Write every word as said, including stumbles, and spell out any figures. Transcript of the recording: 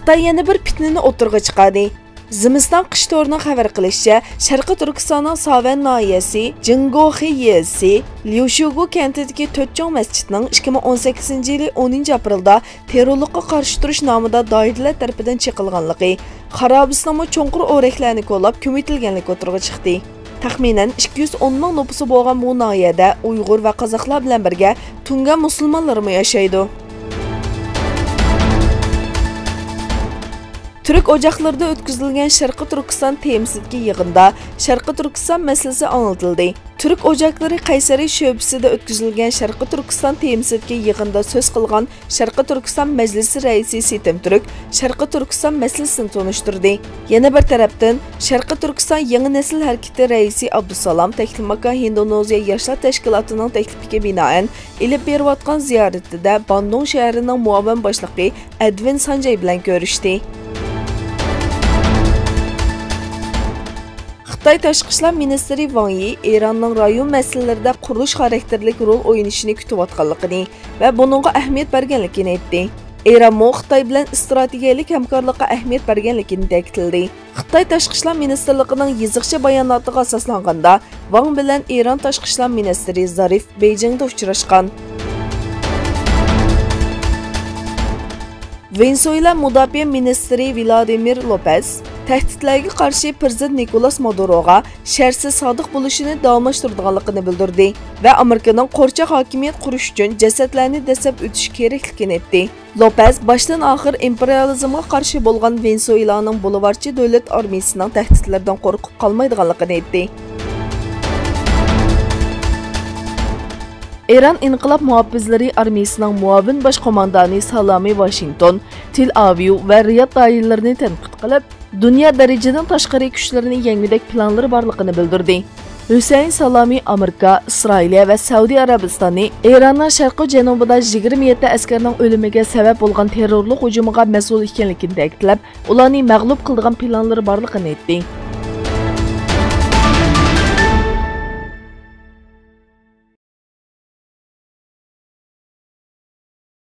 خىتاي يەنە بىر پىتنىنى ئوتتۇرىغا چىقاردى. زىمىستان قىش تورىنىڭ خەۋەر قىلىشىچە، شەرقىي تۈركىستاننىڭ ساۋەن ناھىيەسى جىڭگوخې يېزىسى ليۇشۇگۇ كەنتىدىكى تۆت چوڭ مەسچىتنىڭ ئىككى مىڭ ئون سەككىزىنچى يىلى ئونىنچى ئاپرېلدا تېررورلۇققا قارشى تۇرۇش نامىدا دائىرىلەر تەرىپىدىن چېقىلغانلىقى، خارابىسىنىڭمۇ چوڭقۇر ئورەكلەرنى كولاپ كۆمۈۋېتىلگەنلىكى ئوتتۇرىغا چىقتى. تەخمىنەن ئىككى يۈز ئون مىڭ نوپۇسى بولغان بۇ ناھىيەدە ئۇيغۇر ۋە قازاقلار بىلەن بىرگە تۇڭگان مۇسۇلمانلىرىمۇ ياشايدۇ. تۈرك ئوچاقلىرىدا ئۆتكۈزۈلگەن شەرقىي تۈركىستان تېمىسىدىكى يىغىندا شەرقىي تۈركىستان مەسىلىسى ئاڭلىتىلدى. تۈرك ئوچاقلىرى قەيسەرى شۆبىسىدە ئۆتكۈزۈلگەن شەرقىي تۈركىستان تېمىسىدىكى يىغىندا سۆز قىلغان شەرقىي تۈركىستان مەجلىسى رەئىسى سېتىم تۈرك شەرقىي تۈركىستان مەسىلىسىنى تونۇشتۇردى. يەنە بىر تەرەپتىن، شەرقىي تۈركىستان يېڭى نەسىل ھەرىكىتى رەئىسى ئابدۇسالام تەكلىماكان ھىندونېزىيە ياشلار تەشكىلاتىنىڭ تەكلىپىگە بىنائەن ئېلىپ بېرىۋاتقان زىيارىتىدە باندۇڭ شەھىرىنىڭ مۇئاۋىن باشلىقى ئەدۋىن سانجاي بىلەن كۆرۈشتى. خىتاي تاشقى ئىشلار مىنىستىرى ۋاڭ يى ئىراننىڭ رايون مەسىلىلىرىدە قۇرۇلۇش خاراكتېرلىك رول ئوينىشىنى كۈتۈۋاتقانلىقىنى ۋە بۇنىڭغا ئەھمىيەت بەرگەنلىكىنى ئېيتتى. ئىرانمۇ خىتاي بىلەن ئىستراتېگىيەلىك ھەمكارلىققا ئەھمىيەت بەرگەنلىكىنى تەكىتلىدى. خىتاي تاشقى ئىشلار مىنىستىرلىقىنىڭ يېزىقچە باياناتىغا ئاساسلانغاندا، ۋاڭ بىلەن ئىران تاشقى ئىشلار مىنىستىرى زارىف بېيجىڭدا ئۇچراشقان. ۋېنېسۇېلا مۇداپىئە مىنىستىرى ۋلادىمىر لوپېز تەھدىتلەرگە قارشى پىرېزىدېنت نىكولاس مادۇروغا شەرتسىز سادىق بولۇشىنى داۋاملاشتۇرىدىغانلىقىنى بىلدۈردى ۋە ئامېرىكىنىڭ قورچاق ھاكىمىيەت قۇرۇش ئۈچۈن جەسەتلەرنى دەسسەپ ئۆتۈش كېرەكلىكىنى ئېيتتى. لوپېز باشتىن ئاخىر ئىمپېرىيالىزمغا قارشى بولغان ۋېنېسۇېلانىڭ بولىۋارچى دۆلەت ئارمىيىسىنىڭ تەھدىتلىرىدىن قورقۇپ قالمايدىغانلىقىنى ئېيتتى. ئىران ئىنقىلاب مۇھاپىزلىرى ئارمىيىسىنىڭ مۇئاۋىن باش قوماندانى سالامى ۋاشىنگتون، تېل ئاۋىۋ ۋە رىياد دائىرىلىرىنى تەنقىد قىلىپ، دۇنيا دەرىجىدىن تاشقىرى كۈچلىرىنى يەڭگۈدەك پىلانلىرى بارلىقىنى بىلدۈردى. ھۈسەيىن سالامى ئامېرىكا، ئىسرائىلىيە ۋە سەئۇدى ئەرەبىستاننى ئىراننىڭ شەرقىي جەنۇبىدا يىگىرمە يەتتە ئەسكەرنىڭ ئۆلۈمىگە سەۋەب بولغان تېررورلۇق ھۇجۇمىغا مەسئۇل ئىكەنلىكىنى تەكىتلەپ، ئۇلارنى مەغلۇپ قىلىدىغان پىلانلىرى بارلىقىنى ئېيتتى.